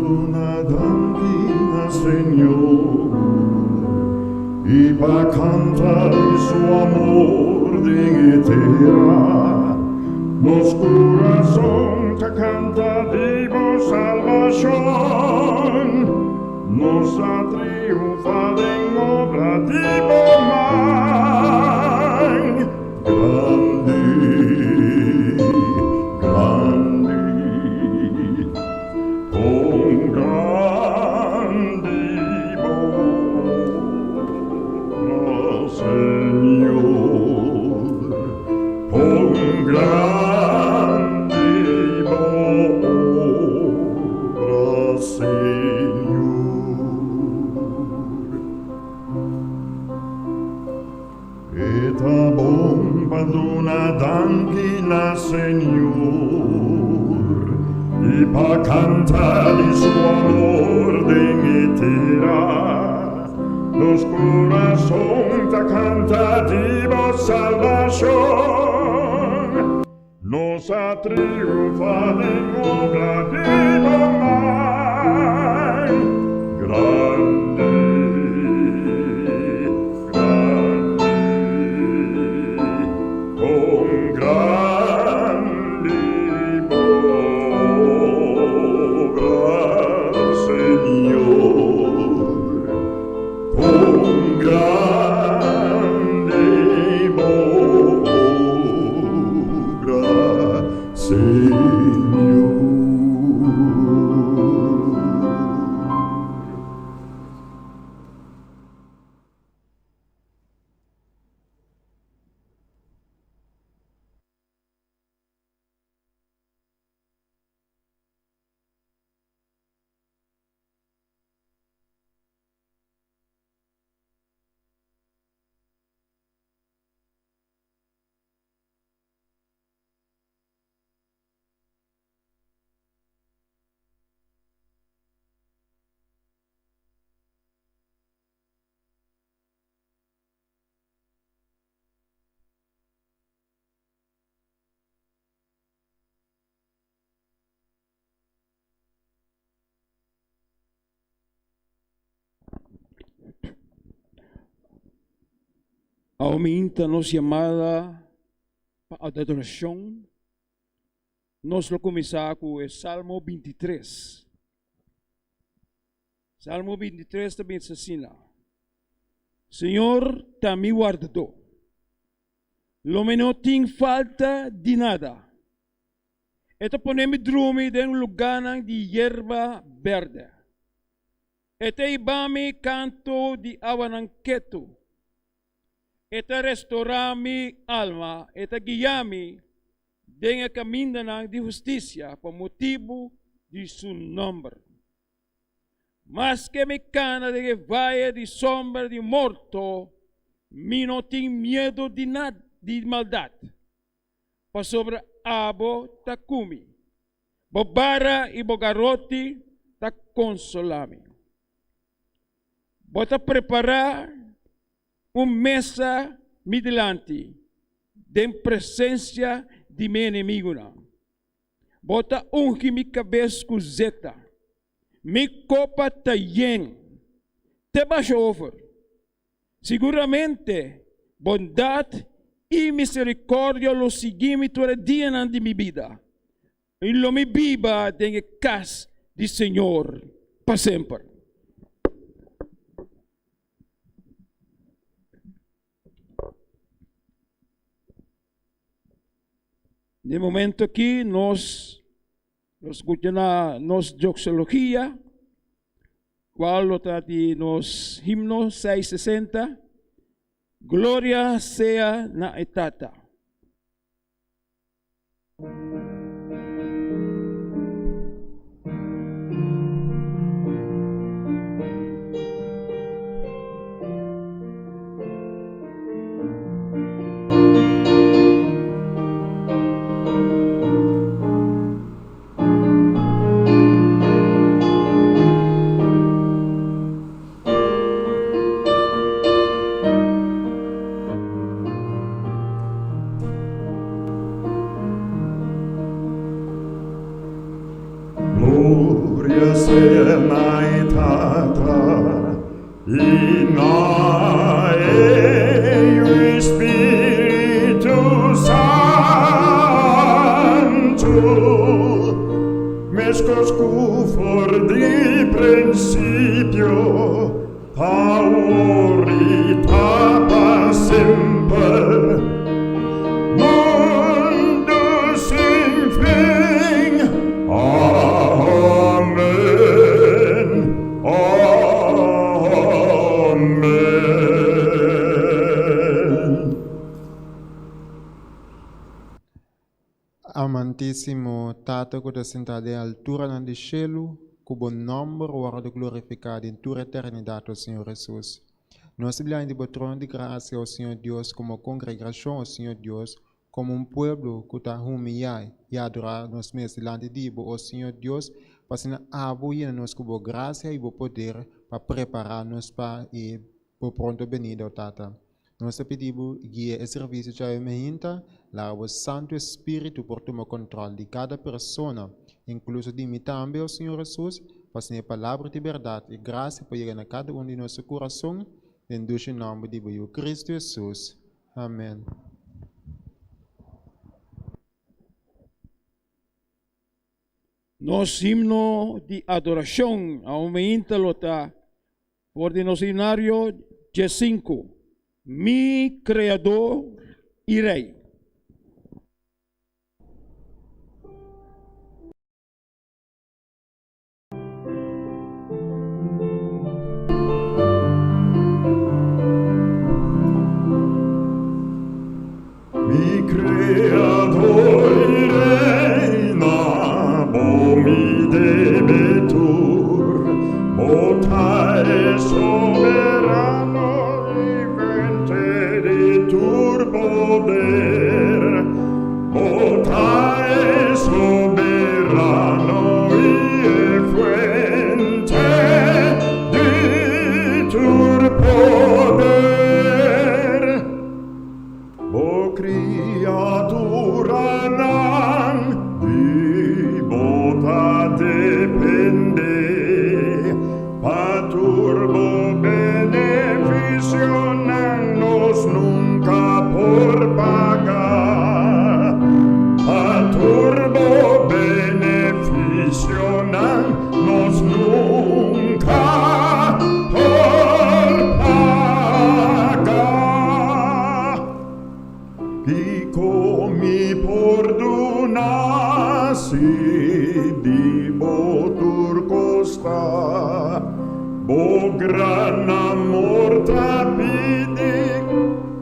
duna danki na Señor i pa kanta di su amor den e tera. Nos kurason ta kanta di bo salbashon, nos a triunfá den obra di bo man. Grandi, grandi, con grandi bo obra, Señor, con grandi bo obra, Señor. E ta bon pa duna danki na Señor i pa kanta di su amor den e tera. Nos kurason ta kanta di bo salbashon. Nos a triunfa den obra di bo man. Grandi, grandi, con grandi bo obra, Señor. Con grandi bo obra, Señor. Aumenta nos yamada pa adorashon. Nos lo kuminsá ku e Salmo 23. Salmo 23 ta bisa asina, Señor ta mi wardadó, lo mi no tin falta di nada. E ta pone mi drumi den lugánan di yerba bèrdè. E ta hiba mi kantu di awanan ketu. E ta restorá mi alma, e ta guia mi den e kamindanan di hustisia pa motibu di su nòmber. Maske mi kana den e vaye di sombra di morto, mi no tin miedu di nada di maldat. Pasobra abo ta ku mi. Bo bara i bo garoti ta konsolá mi. Bo ta prepará un mesa mi dilanti den presensia di mi enemigunan. Bo ta ungi mi kabes ku zeta. Mi kopa ta yen te basha over. Siguramente, bondat i miserikòrdia lo sigui mi tur e dianan di mi bida, i lo mi biba den e kas di Señor pa semper. Den e momento aki nos lo skucha na nos doxologia, cual lo ta di nos himno 660, Gloria sea na e Tata. Gloria sea na e Tata, i na e Yu i Spiritu Santu, meskos ku for di prinsipio, ta awor i ta pa semper, mundu sin fin. Amen. Amen. Amantísimo Tata ku ta sintá den alturanan di shelu, ku bo nòmber wòrdu glorifiká den tur eternidat, o Señor Hesus. Nos ta bilaña di bo trono di grasia, o Señor Dios, komo kongregashon, o Señor Dios, komo un pueblo ku ta humiyá i adorá nos mes dilanti di bo, o Señor Dios, pa asina abo yena nos ku bo grasia i bo poder pa prepará nos pa e bo pronto benida, o Tata. Nos ta pidi bo guia e servisio djawe meinta, laga bo Santu Espiritu por tuma kontrol di kada persona, inkluso di mi tambe, o Señor Hesus, pa asina e Palabra di bèrdat i grasia por yega na kada un di nos su kurason, den dushi nòmber di bo Yu Kristu Hesus. Amen. Nos himno di adorashon awe meinta lo ta for di nos himnario 15, Mi Kreador i Rei. Mi Creador i Rei na bo mi debe tur, Bo ta e soberano i fuente di tur poder, Bo ta e soberano i e fuente di tur poder. Bo criaturanan di bo ta depende, pa tur bo beneficionan nos nunca por paga. Pa tur bo beneficionan nos nunca por paga. Kiko mi por duna si di bo tur kosta? Bo gran amor ta pidi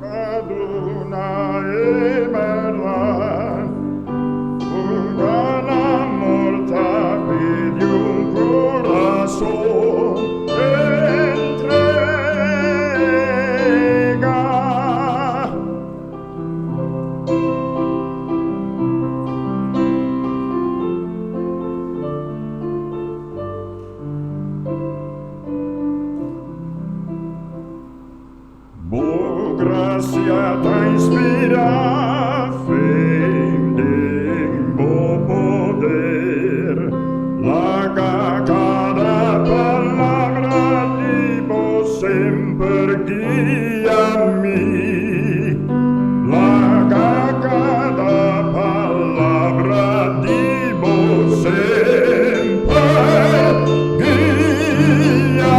pa duna e bèrdat. Bo gran amor ta pidi un kurason entrega. Bo gracia ta inspira fe den bo poder. Laga cada palabra di bo semper guia mi. Laga cada palabra di bo semper guia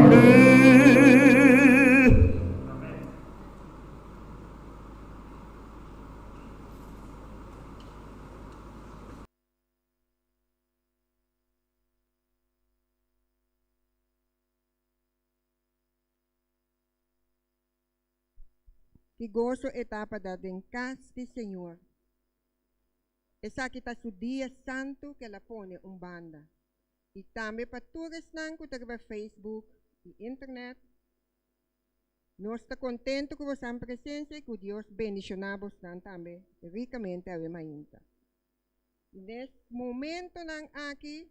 mi. Ki goso e ta pa da den kas di Señor! Esaki ta su dia santu ku el a pone un banda. I tambe pa tur esnan ku ta riba Facebook i Internet. Nos ta kontentu ku bosan presensia i ku Dios bendishoná bosnan tambe rikamente awe mainta. I nes momentonan aki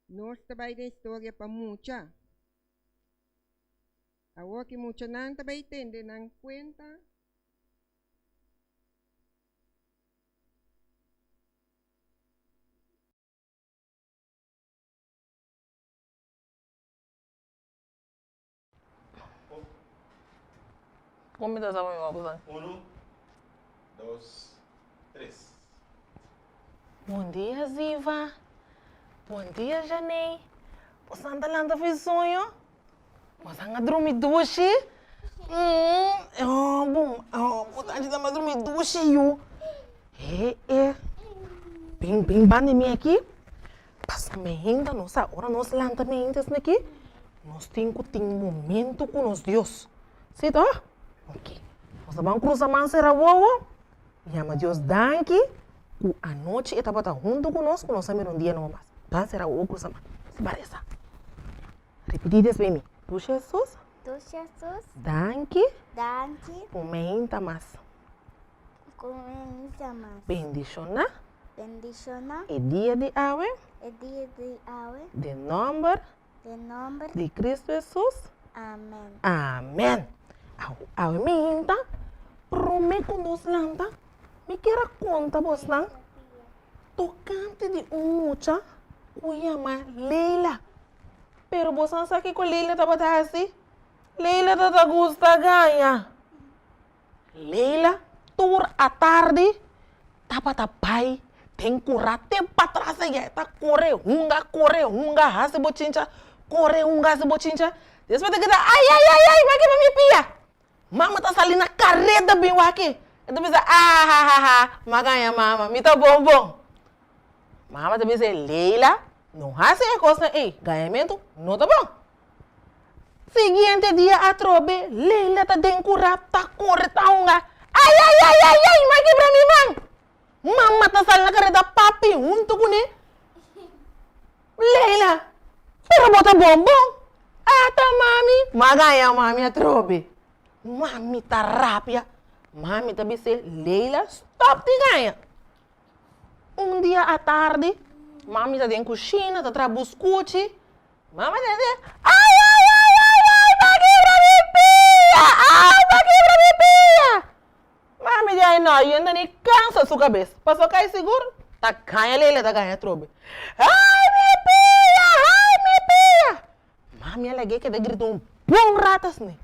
nos ta bai den storia pa mucha. Awor ki muchanan ta bai tende nan kuenta. Kon mi ta sa pa mi wak boso? Unu, dos, tres. Bon dia Ziva, bon dia Janey, bosan ta lanta for di soño? Bosan a drumi dushi? Umm, oh bo, bosan a ta drumi dushi yu. He e, bin bin banda di mi aki, pasobra mi hende no sa ora nos lanta mi hende esaki, nos tin ku tin momento ku nos Dios. Si toh? Ok, nos a ban krusa man sera wowo, yama Dios danki ku anochi e tabata huntu ku nos ku nos a mira un dia nobo mas. Ban sera wowo krusa man, nos a resa. Ripití despues mi, Tu Jesus. Tu Jesus. Danki. Danki. Ku meinta mas. Ku meinta mas. Bendishoná. Bendishoná. E dia di awe. E dia di awe. Den nòmber. Den nòmber. Di Kristu Hesus. Amèn. Amèn. Awe meinta, promé ku nos lanta, mi kier a konta bosnan tokante di un mucha ku yama Leila. Pero bosan sa kiko Leila tabata hasi? Leila tabata gusta gaña. Leila tur atardi tabata bai den kura te patras aya. E ta kore hunga, kore hunga, hasi bochincha, kore hunga, hasi bochincha. Despues ta grita, Ai, ai, ai, ai, wak kebra mi pia! Mama ta sali na kareda bin wak. E ta bisa, Ahahaha, m'a gaña mama, mi ta bon bon. Mama ta bisa, Leila, no hasi e kosnan ei, gañamentu no ta bon. Siguiente dia atrobe, Leila ta den kurá, ta kore, ta hunga, Ai, ai, ai, ai, ai, m'a kebra mi man! Mama ta sali na kareda, papi huntu kuné. Leila, pero bo ta bon bon. Ata mami, m'a gaña mami atrobe. Mami ta rabia, mami ta bis'é, Leila, stòp di gaña. Un dia atardi, mami ta den kushina ta traha buskuchi, mama ta di, Ai, ai, ai, ai, ai, b'a kibra mi pia! Ai, b'a kibra mi pia! Mami di, Ai no, yenda ni kansa su kabes, pasobra kai sigur ta gaña Leila ta gaña atrobe. Ai, mi pia! Ai, mi pia! Mami a lag'é keda grita un bon rato asina.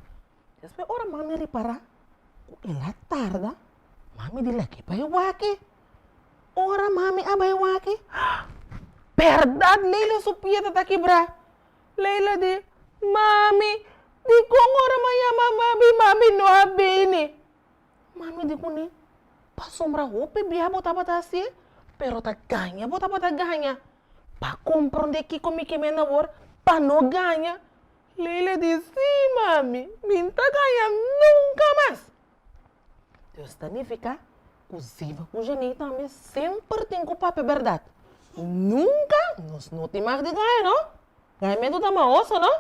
Despues ora mami a ripará ku el a tarda, mami di lag'é bai wak-e. Ora mami a bai wak-e, bèrdat Leila su pia ta ta kibrá. Leila di, Mami, dikon ora mi a yama mami, mami no a bini? Mami di kuné, Pasobra hopi bia bo tabata hasié, pero ta gaña bo tabata gaña. Pa komprondé kiko mi ke menda awor, pa no gaña. Leila di, Sí, mami, mi n ta gaña nunka mas. Dios ta nifiká ku Ziva ku Janey tambe semper tin ku papia bèrdat. Nunka nos no tin mag di gaña, no? Gañamentu ta maoso, no?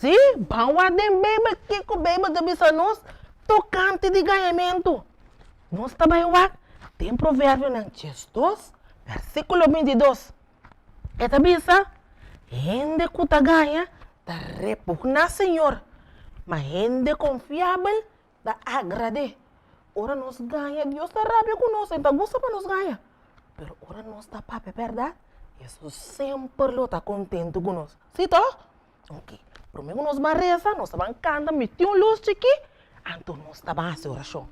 Sí, ban wak den Beibel kiko Beibel ta bisa nos tokante di gañamentu. Nos ta bai wak den Proverbionan diesdos, versíkulo bintidos. E ta bisa, Hende ku ta gaña ta repugná Señor, ma hende konfiabel ta agrad'é. Ora nos gaña, Dios ta rabia ku nos, e ta gusta pa nos gaña. Pero ora nos ta papia bèrdat, Hesus semper lo ta kontentu ku nos. Si tòg? Oke, promé ku nos ban resa, nos ta ban kanta Mi tin un lus chikí, anto nos ta ban hasi orashon.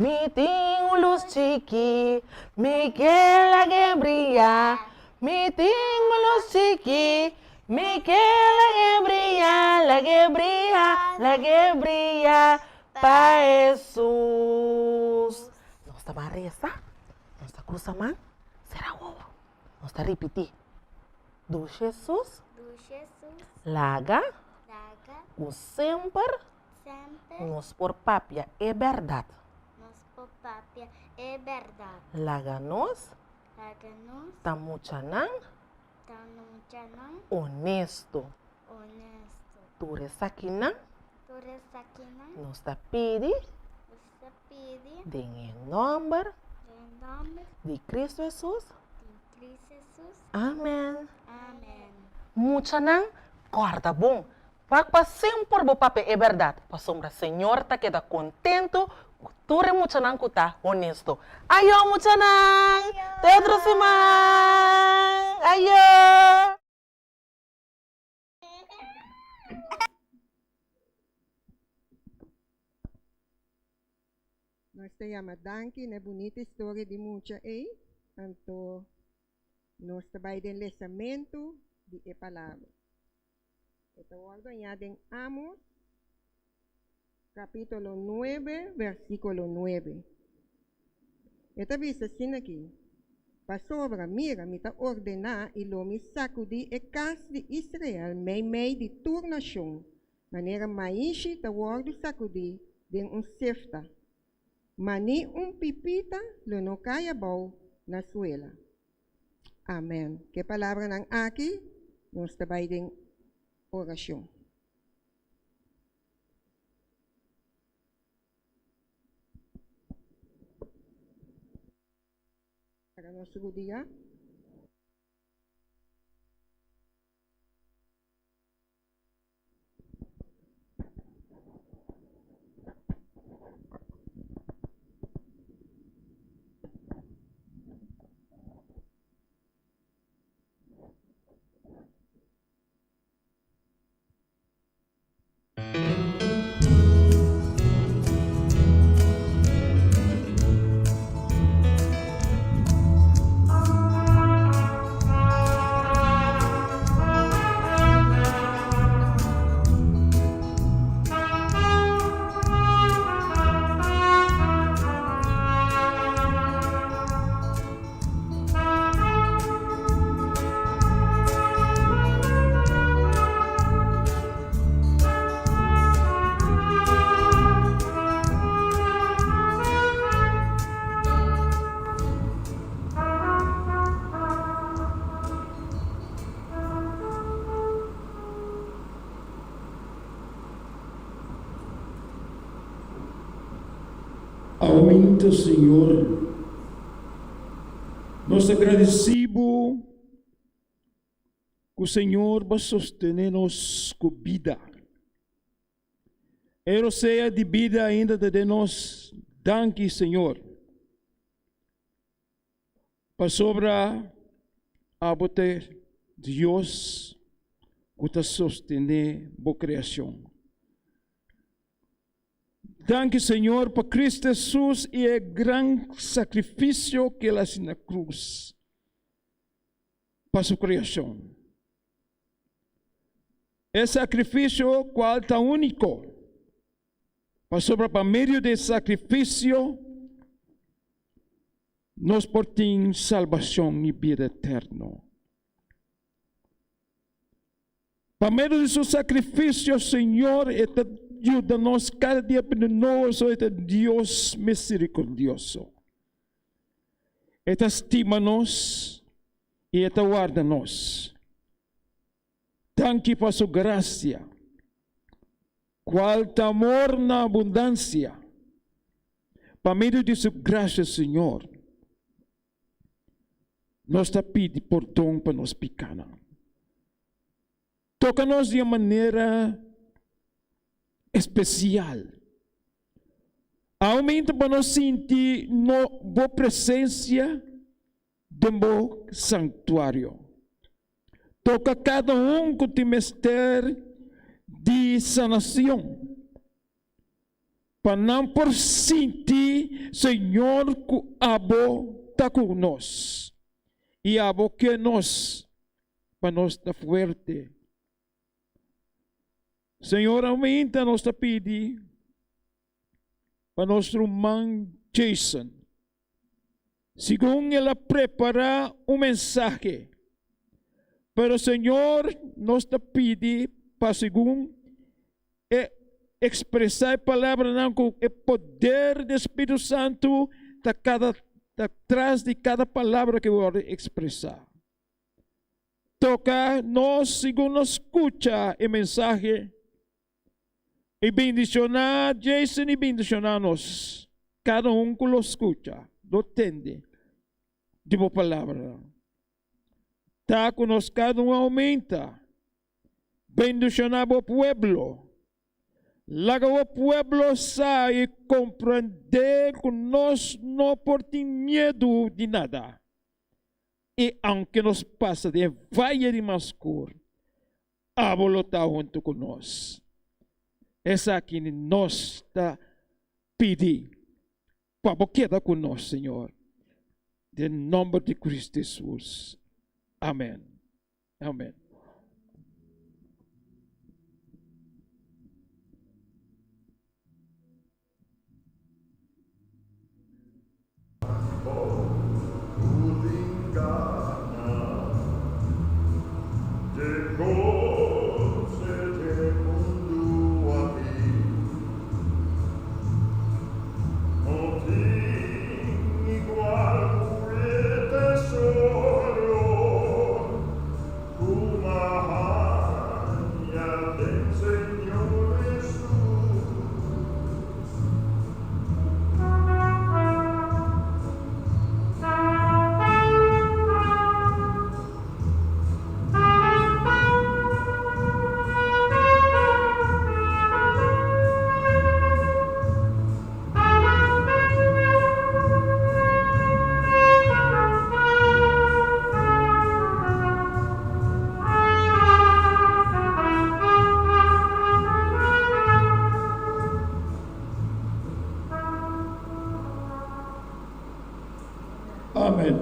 Mi tin un lus chikí, mi ke lag'é bria. Mi tin un lus chikí, mi ke lag'é bria, lag'é bria, lag'é bria pa Hesus. Nos ta ban resa, nos ta krusa man, sera wowo, nos ta ripití. Dushi Hesus, laga ku semper nos por papia e bèrdat. Laga nos ta muchanan honesto. Tur esakinan nos ta pidi den e nòmber di Kristu Hesus. Amen. Muchanan, kòrda bon, wak pa semper bo papia e bèrdat, pasobra Señor ta keda kontentu ku tur e muchanan ku ta honesto. Ayo muchanan! Te otro siman! Ayo! Nos ta yama danki na e bunita historia di mucha ei, anto nos ta bai den lesamentu di e palabra. E ta wòrdu hañá den Amos, kapítulo nuebe, versíkulo nuebe. E ta bisa asina aki, Pasobra, mira, mi ta ordená i lo mi sakudí e kas di Israel meimei di tur nashon, manera maishi ta wòrdu sakudí den un sefta, ma ni un pipita lo no kai abou na suela. Amèn. Ku e palabranan aki nos ta bai den orashon. Laga nos rudia. Aumenta, Señor. Nos ta gradisí Bo ku Señor bo sostené nos ku bida. E rosea di bida ainda ta den nos. Danki, Señor. Pasobra abo ta Dios ku ta sostené bo kreashon. Danki, Señor, pa Cristo Jesus i e gran sakrifisio ku el a hasi na krus pa su kreashon. E sakrifisio kual ta úniko, pasobra pa medio di e sakrifisio nos por tin salbashon i bida eterno. Pa medio di su sakrifisio, Señor, e ta yuda nos kada dia p'e noso, e ta Dios miserikordioso. E ta stima nos i e ta warda nos. Danki pa su grasia, kual ta amor na abundansia. Pa medio di su grasia, Señor, nos ta pidi pordon pa nos pikanan. Toka nos di un manera espesial. Aumenta pa nos sinti no bo presensia den bo sanktuario. Toka kada un ku tin mester di sanacion, pa nan por sinti, Señor, ku abo ta ku nos, i abo ke nos pa nos ta fuerte. Señor, aumenta nos ta pidi pa nos ruman Jason, segun el a prepará un mensahe. Pero Señor, nos ta pidi pa segun e ekspresá e palabranan ku e poder di Spiritu Santu ta kada ta tras di kada palabra ku wòrdu ekspresá. Toka nos segun nos skucha e mensahe I bendishoná Jason i bendishoná nos, kada un ku lo skucha, lo tende di bo palabranan. Ta ku nos kada un aumenta. Bendishoná bo pueblo. Laga bo pueblo sa i komprendé ku nos no por tin miedu di nada. I aunke nos pasa den e vaye di mas skur, Abo lo ta huntu ku nos. Esaki nos ta pidi. Pa bo keda ku nos, Señor. Den nomber di Cristo Jesus. Amen. Amen. Amen.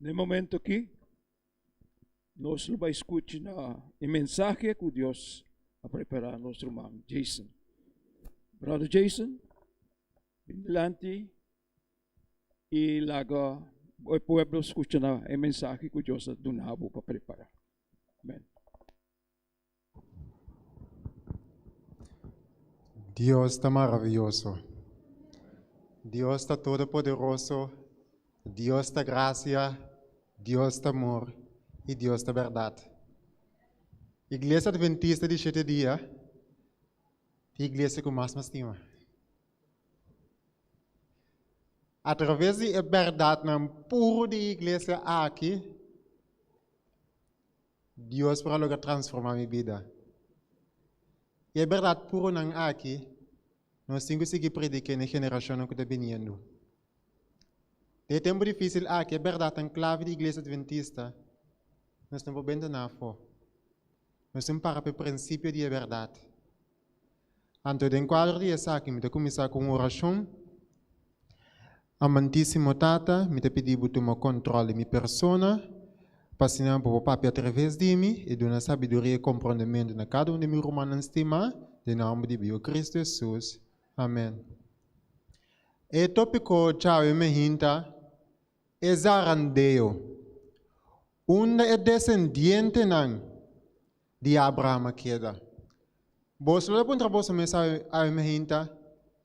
Na e momento aki, nos lo bai skucha na e mensahe ku Dios a prepará nos ruman Jason. Brother Jason, bin dilanti i laga e pueblo skucha na e mensahe ku Dios a duna bo pa prepará. Amen. Dios ta maraviyoso. Dios ta todopoderoso. Dios ta gracia. Dios ta amor. I Dios ta berdad. Iglesia Adventista di Shete Dia ta e iglesia ku mas mi stima. Atraves di e berdadnan puru di e iglesia aki, Dios por a logra transformá mi bida. I e bèrdat puronan aki, nos tin ku sigui predik'é na e generashonnan ku ta biniendo. Den e tempu difísil aki, e bèrdatnan klave di Iglesia Adventista nos no por benta afó. Nos tin para pa e prinsipio di e bèrdat. Anto den kuadro di esaki mi ta kuminsá ku un orashon. Amantísimo Tata, mi ta pidi Bo tuma kòntròl di mi persona, pa asina Bo por papia atraves di mi i duna sabiduria i komprondementu na kada un di mi rumannan stimá, den nòmber di Bo Kristu Hesus. Amèn. E tópiko djawe mi hinta e zarandeo, unda e desendientenan di Abraham a keda. Boso lo ta puntra boso mes awe mehinta,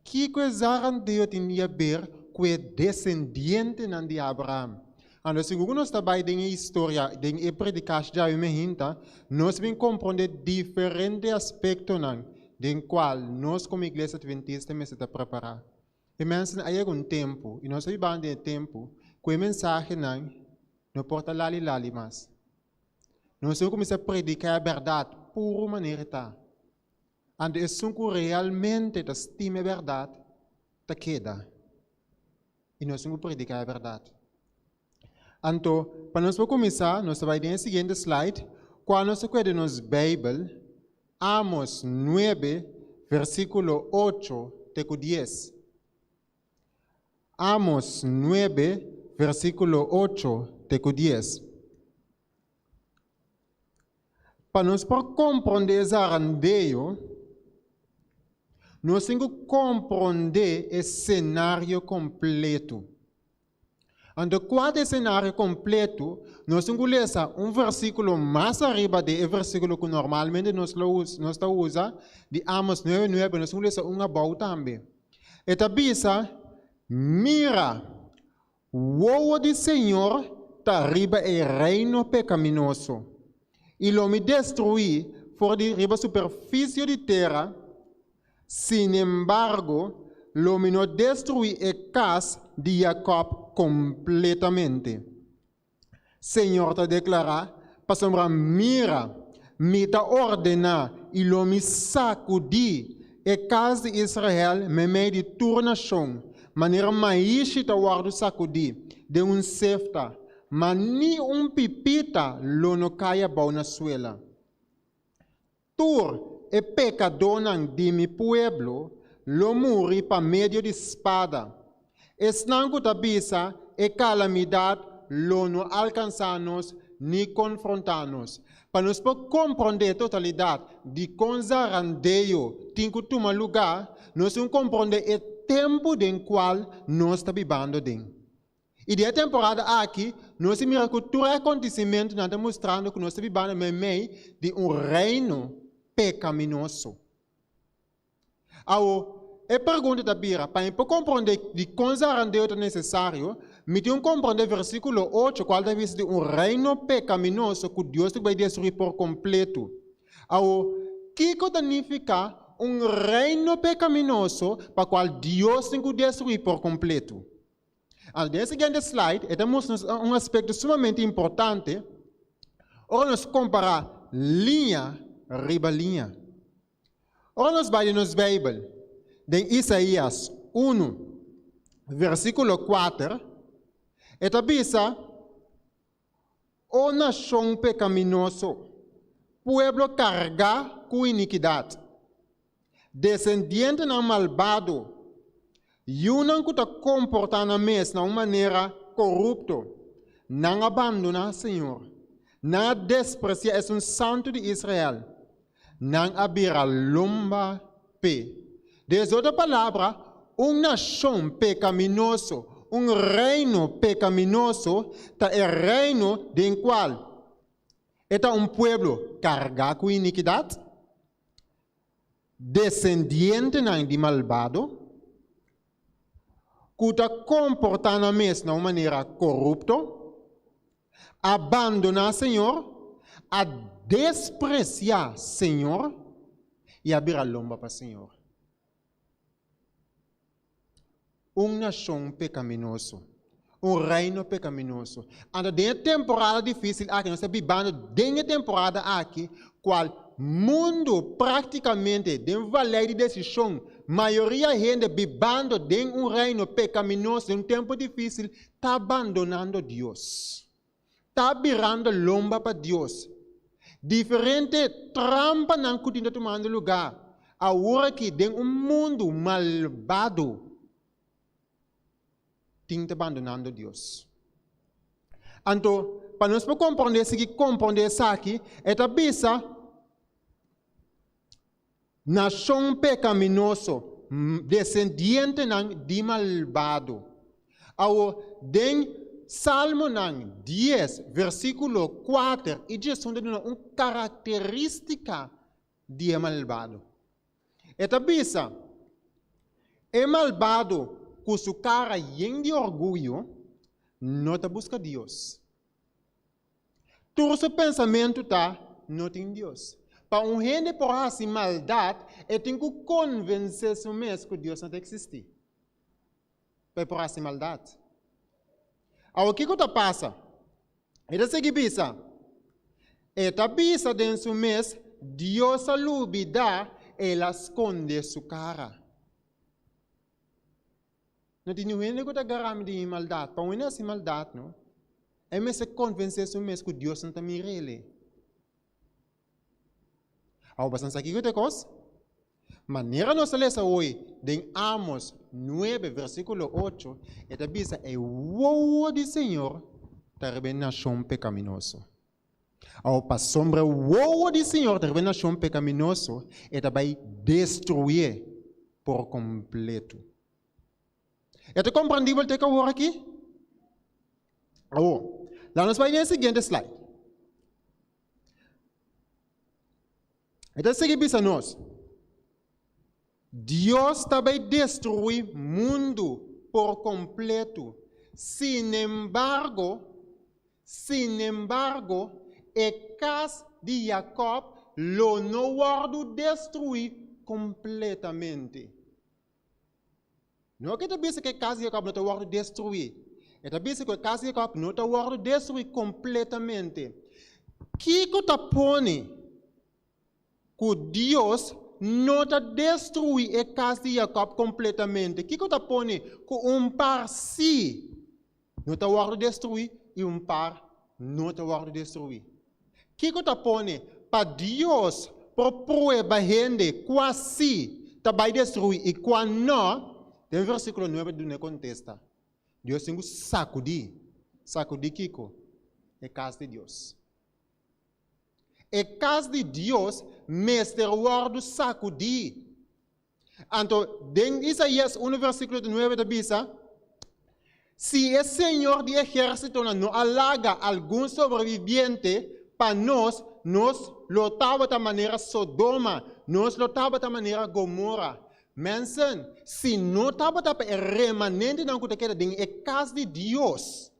Kiko e zarandeo tin di haber ku e desendientenan di Abraham? Anto segun ku nos ta bai den e historia, den e predikashi di awe mehinta, nos bin komprondé diferente aspektonan den kual nos komo Iglesia Adventista mester ta prepará. E mensanan a yega un tempu, i nos ta bibando den e tempu, ku e mensahenan no por ta lali lali mas. Nos tin ku kuminsá prediká e bèrdat puru manera e ta. Anto esun ku realmente ta stima e bèrdat ta keda. I nos tin ku prediká e bèrdat. Anto, pa nos por kuminsá, nos ta bai den e siguiente slide, kua nos ta kueda nos Beibel, Amos nuebe, versíkulo ocho te ku dies. Amos nuebe, versíkulo ocho te ku dies. Pa nos por komprondé e zarandeo, nos tin ku komprondé e senario kompletu. Anto kua ta e senario kompletu? Nos tin ku lesa un versíkulo mas ariba di e versíkulo ku normalmente nos lo nos ta usa, di Amos nuebe nuebe, nos tin ku lesa un abou tambe. E ta bisa, Mira, wowo di Señor ta riba e reino pekaminoso, i lo mi destruí for di riba superfisio di tera, Sinembargo, lo mi no destruí e kas di Jakòb kompletamente. Señor ta deklará, pasobra mira, mi ta ordená i lo mi sakudí e kas di Israel meimei di tur nashon, manera maishi ta wòrdu sakudí den un sefta. ma ni un pipita lo no kai abou na suela. Tur e pekadónan di mi pueblo lo muri pa medio di spada. Esnan ku ta bisa, E kalamidat lo no alkansá nos ni konfrontá nos. Pa nos por komprondé e totalidat di kon zarandeo tin ku tuma lugá, nos tin ku komprondé e tempu den kual nos ta bibando den. I di e temporada aki, nos a mira ku tur e akontesimentunan ta mustrando ku nos ta bibando meimei di un reino pekaminoso. Awo, e pregunta ta bira, pa mi por komprondé dikon zarandeo ta nesesario, mi tin ku komprondé versíkulo ocho kual ta bisa di un reino pekaminoso ku Dios ta bai destruí por kompletu. Awo, kiko ta nifiká un reino pekaminoso pa kual Dios tin ku destruí por kompletu? Anto den e siguiente slide e ta mustra nos un aspekto sumamente importante ora nos kompará liña riba liña. Ora nos bai den nos Beibel den Isaías unu versíkulo kuater e ta bisa, O nashon pekaminoso, pueblo kargá ku inikidat, desendientenan malbado, yunan ku ta komportá nan mes na un manera korupto, nan a bandoná señor, nan a despresiá Esun Santu di Israel, nan a bira lomba p'e. Des otro palabra, un nashon pekaminoso, un reino pekaminoso, ta e reino den kual e ta un pueblo kargá ku inikidat, desendientenan di malbado, ku ta komportá nan mes na un manera korupto, a bandoná Señor, a despresiá Señor i a bira lomba pa Señor. Un nashon pekaminoso, un reino pekaminoso. Anto den e temporada difísil aki, nos ta bibando den e temporada aki, kual mundu práktikamente den valei di desishon, mayoria hende bibando den un reino pekaminoso, den un tempu difísil, ta bandonando Dios, ta birando lomba pa Dios. Diferente trampanan ku tin ta tumando lugá awor aki den un mundu malbado tin ta bandonando Dios. Anto, pa nos por komprondé, sigui komprondé esaki, e ta bisa, Nashon pekaminoso, desendientenan di malbado. Awor, den Salmonan dies, versíkulo kuater i diesun ta duna un karakterístika di e malbado. E ta bisa, E malbado ku su kara yen di orguyo no ta buska Dios. Tur su pensamentu ta, No tin Dios. Pa un hende por hasi maldat, e tin ku konvensé su mes ku Dios no ta eksistí, pa e por hasi maldat. Awor kiko ta pasa? E ta sigui bisa, E ta bisa den su mes, Dios a lubidá, el a skonde su kara. No tin niun hende ku ta gara mi di mi maldat. Pa un hende hasi maldat, no, e mester konvensé su mes ku Dios no ta mir'el. Awor bo sa kiko ta e kos? Manera nos a lesa hoy den Amos nuebe versíkulo ocho, e ta bisa e wowo di Señor ta riba e nashon pekaminoso. Awor pasobra e wowo di Señor ta riba e nashon pekaminoso, e ta bai destruyé por kompletu. E ta komprendibel te ku awor aki? Awor, laga nos bai den e siguiente slide. E ta sigui bisa nos, Dios ta bai destruí mundu por kompletu. Sinembargo, sinembargo, e kas di Jakòb lo no wòrdu destruí kompletamente. No ke ta bisa ku e kas di Jakòb no ta wòrdu destruí. E ta bisa ku e kas di Jakòb no ta wòrdu destruí kompletamente. Kiko ta pone ku Dios no ta destruí e kas di Jakòb kompletamente? Kiko ta pone ku un par sí no ta wòrdu destruí? i un par no ta wòrdu destruí. Kiko ta pone pa Dios por prueba hende kua sí ta bai destruí i kua nò? Den versíkulo nuebe ta duna e kontesta. Dios tin ku sakudí. Sakudí kiko? E kas di Dios. E kas di Dios mester wòrdu sakudí. Anto, den Isaías 1 versíkulo 9 ta bisa, Si e Señor di ehérsitonan no a laga algun sobreviviente pa nos, nos lo tabata manera Sodoma, nos lo tabata manera Gomora. Mensen, si no tabata pa e remanentenan ku ta keda den e kas di Dios,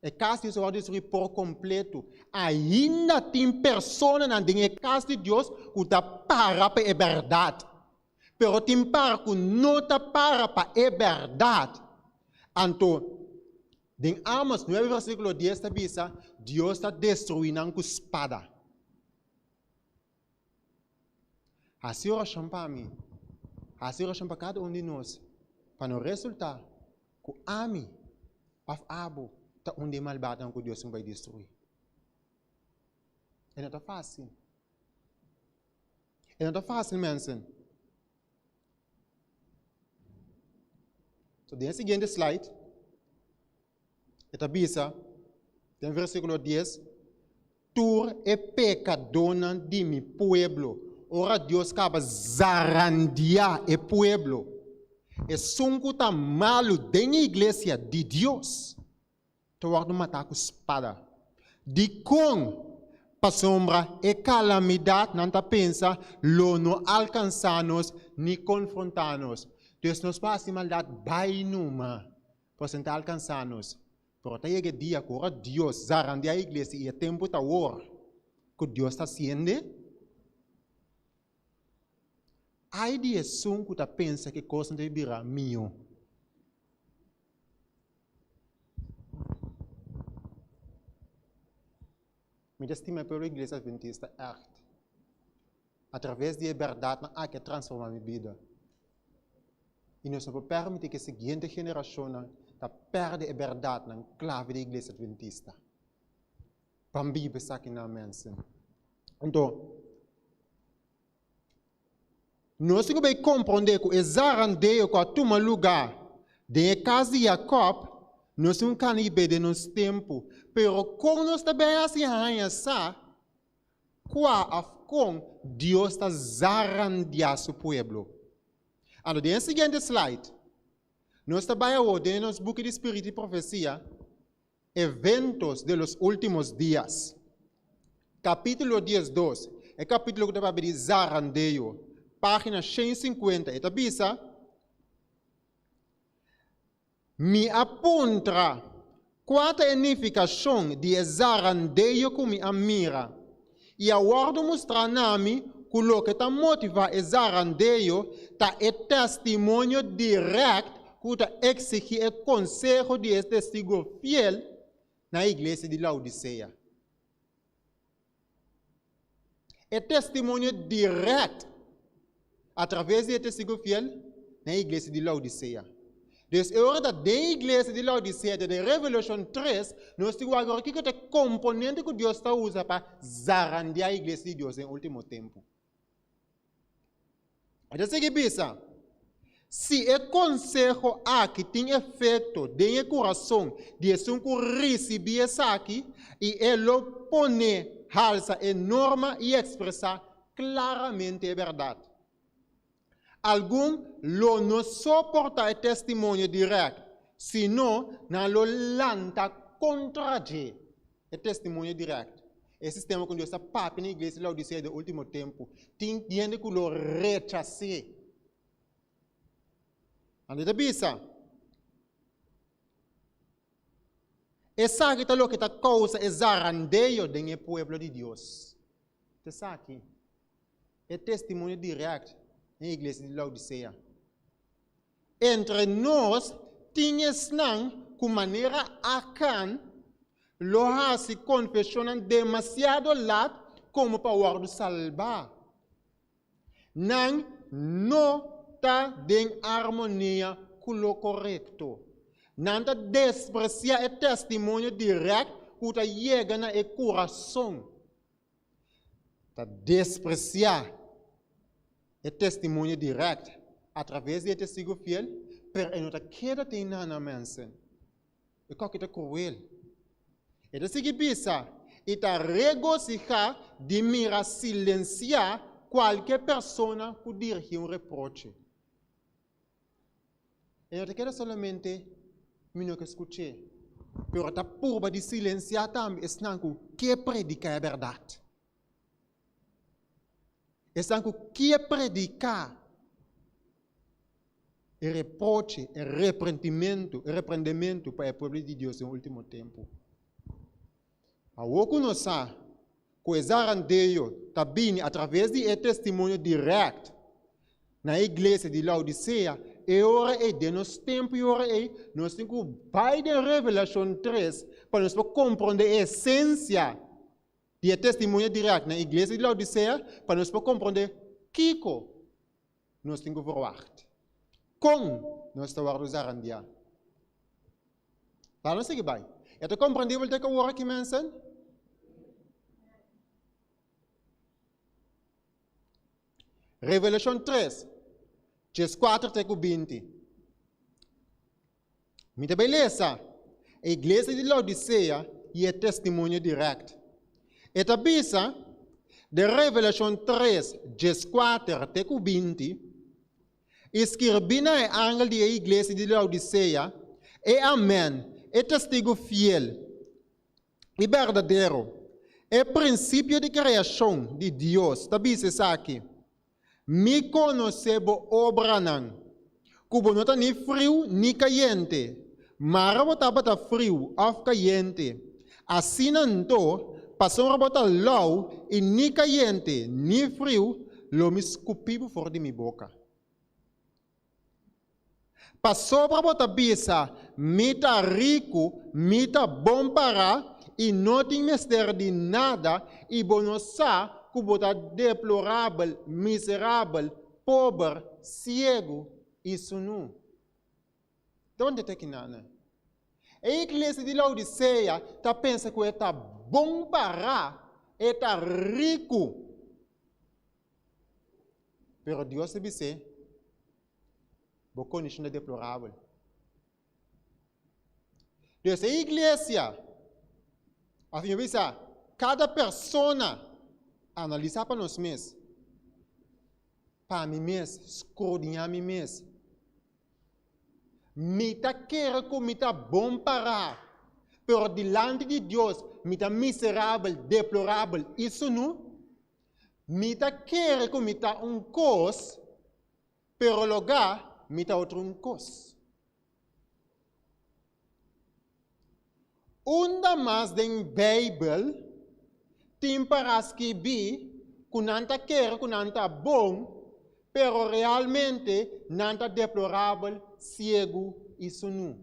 E kas di Dios a wòrdu destruí por kompletu. Ainda tin personanan den e kas di Dios ku ta para pa e bèrdat. Pero tin par ku no ta para pa e bèrdat. Anto, den Amos nuebe versíkulo dies ta bisa, Dios ta destruí nan ku spada. Hasi orashon pa mi. Hasi orashon pa kada un di nos, pa no resultá ku ami òf abo ta un di e malbadonan ku Dios tin bai destruí. E no ta fásil. E no ta fásil, mensen. So, den e siguiente slide, e ta bisa, den versíkulo 10, Tur e pekadónan di mi pueblo. Ora Dios kaba zarandiá e pueblo, esun ku ta malu den e iglesia di Dios ta wòrdu matá ku spada. Dikon? Pasobra e kalamidat, nan ta pensa, lo no alkansá nos ni konfrontá nos. Dus nos por hasi maldat bai numa. Pasobra ta alkansá nos. Pero ta yega e dia ku ora Dios zarandiá e iglesia i e tempu ta awor ku Dios ta hasiende, ai di esun ku ta pensa ku e kosnan ta bira mihó. Mi ta stima e pueblo di Iglesia Adventista ègt. Atraves di e bèrdatnan aki a transformá mi bida. I nos no por pèrmití ku e siguiente generashonnan ta pèrdè e bèrdatnan klave di Iglesia Adventista. Ban biba esakinan, mensen. Anto, nos tin ku bai komprondé ku e zarandeo ku a tuma lugá den e kas di Jakòb, nos tin ku kana i be den nos tempu. Pero kon nos ta bai hasi haña sa Kua òf kon Dios ta zarandiá su pueblo? Anto den e siguiente slide, nos ta bai awor den nos buki di Spiritu i Profesia, Eventos de los Últimos Días, kapítulo diesdos, e kapítulo ku ta papia di zarandeo, página 150, e ta bisa, Mi a puntra, Kua ta e nifikashon di e zarandeo ku mi a mira? I a wòrdu mustrá na mi ku loke ta motivá e zarandeo ta e testimonio dirèkt ku ta eksigí e konseho di e testigu fiel na e iglesia di Laodisea. E testimonio dirèkt atraves di e testigu fiel na e iglesia di Laodisea. Dus e ora ta den e iglesia di Laodisea, ta den Revelashon 3, nos tin wak ora kiko ta e komponente ku Dios ta usa pa zarandiá e iglesia di Dios den último tempu. E ta sigui bisa, Si e konseho aki tin efekto den e kurason di esun ku risibí esaki, i e lo pon'é halsa e norma i ekspresá klaramente e bèrdat. Algun lo no soportá e testimonio dirèkt, sino nan lo lanta kontra dje. E testimonio dirèkt. E sistema ku Dios ta papia na iglesia di Laodisea den último tempu, tin hende ku lo rechas'é. Anto e ta bisa, Esaki ta loke ta kousa e zarandeo den e pueblo di Dios. Ta esaki, e testimonio dirèkt na e iglesia di Laodisea. Entre nos tin esnan ku manera Akan lo hasi konfeshonnan demasiado lat komo pa wòrdu salbá. Nan no ta den armonia ku lo korekto. Nan ta despresiá e testimonio dirèkt ku ta yega na e kurason. Ta despresiá e testimonio dirèkt atraves di e testigu fiel, pero e no ta keda tin nan nan mensen. E kòki ta kruel. E ta sigui bisa, i ta regosihá di mira silensiá kualke persona ku dirigí un reproche. E no ta keda solamente mi no ke skuch'é, pero ta purba di silensiá tambe esnan ku ke prediká e bèrdat. Esnan ku ke prediká e reproche, e reprentimentu, e reprendementu pa e pueblo di Dios den último tempu. Awor ku nos sa ku e zarandeo ta bini atraves di e testimonio dirèkt na e iglesia di Laodisea, e ora ei, den nos tempu i ora ei, nos tin ku bai den Revelashon 3 pa nos por komprondé e esensia di e testimonio dirèkt na e iglesia di Laodisea, pa nos por komprondé kiko nos tin ku verwagt. Kon nos ta wòrdu zarandiá? Laat nos sigui bai. E ta komprendibel te ku awor aki, mensen? Revelashon 3, 14 te ku 20. Mi ta bai lesa e iglesia di Laodisea i e testimonio dirèkt. E ta bisa den Revelashon 3, 14 te ku 20, I skirbi na e angel di e iglesia di Laodisea, E Amen, e testigu fiel i berdadero, e prinsipio di kreashon di Dios, ta bisa esaki, Mi konosé bo obranan, ku bo no ta ni friu ni kayente. Mara bo tabata friu òf kayente. Asina anto, pasobra bo ta lou i ni kayente ni friu, lo mi skupi bo for di mi boka. Pasobra bo ta bisa, Mi ta riku, mi ta bon pará i no tin mester di nada, i bo no sa ku bo ta deplorabel, miserabel, pober, siegu i sunú. Donde ta kinan? E iglesia di Laodisea ta pensa ku e ta bon pará, e ta riku. Pero Dios ta bis'é, Bo kondishon ta deplorabel. Dus e iglesia, òf mi bisa, kada persona, analisá pa nos mes, pa mi mes, skrudiñá mi mes, mi ta kere ku mi ta bon pará, pero dilanti di Dios mi ta miserabel, deplorabel i sunú? Mi ta kere ku mi ta un kos, pero logá mi ta otro un kos. Unda mas den Beibel tin para skibí ku nan ta kere ku nan ta bon, pero realmente nan ta deplorabel, siegu i sunú?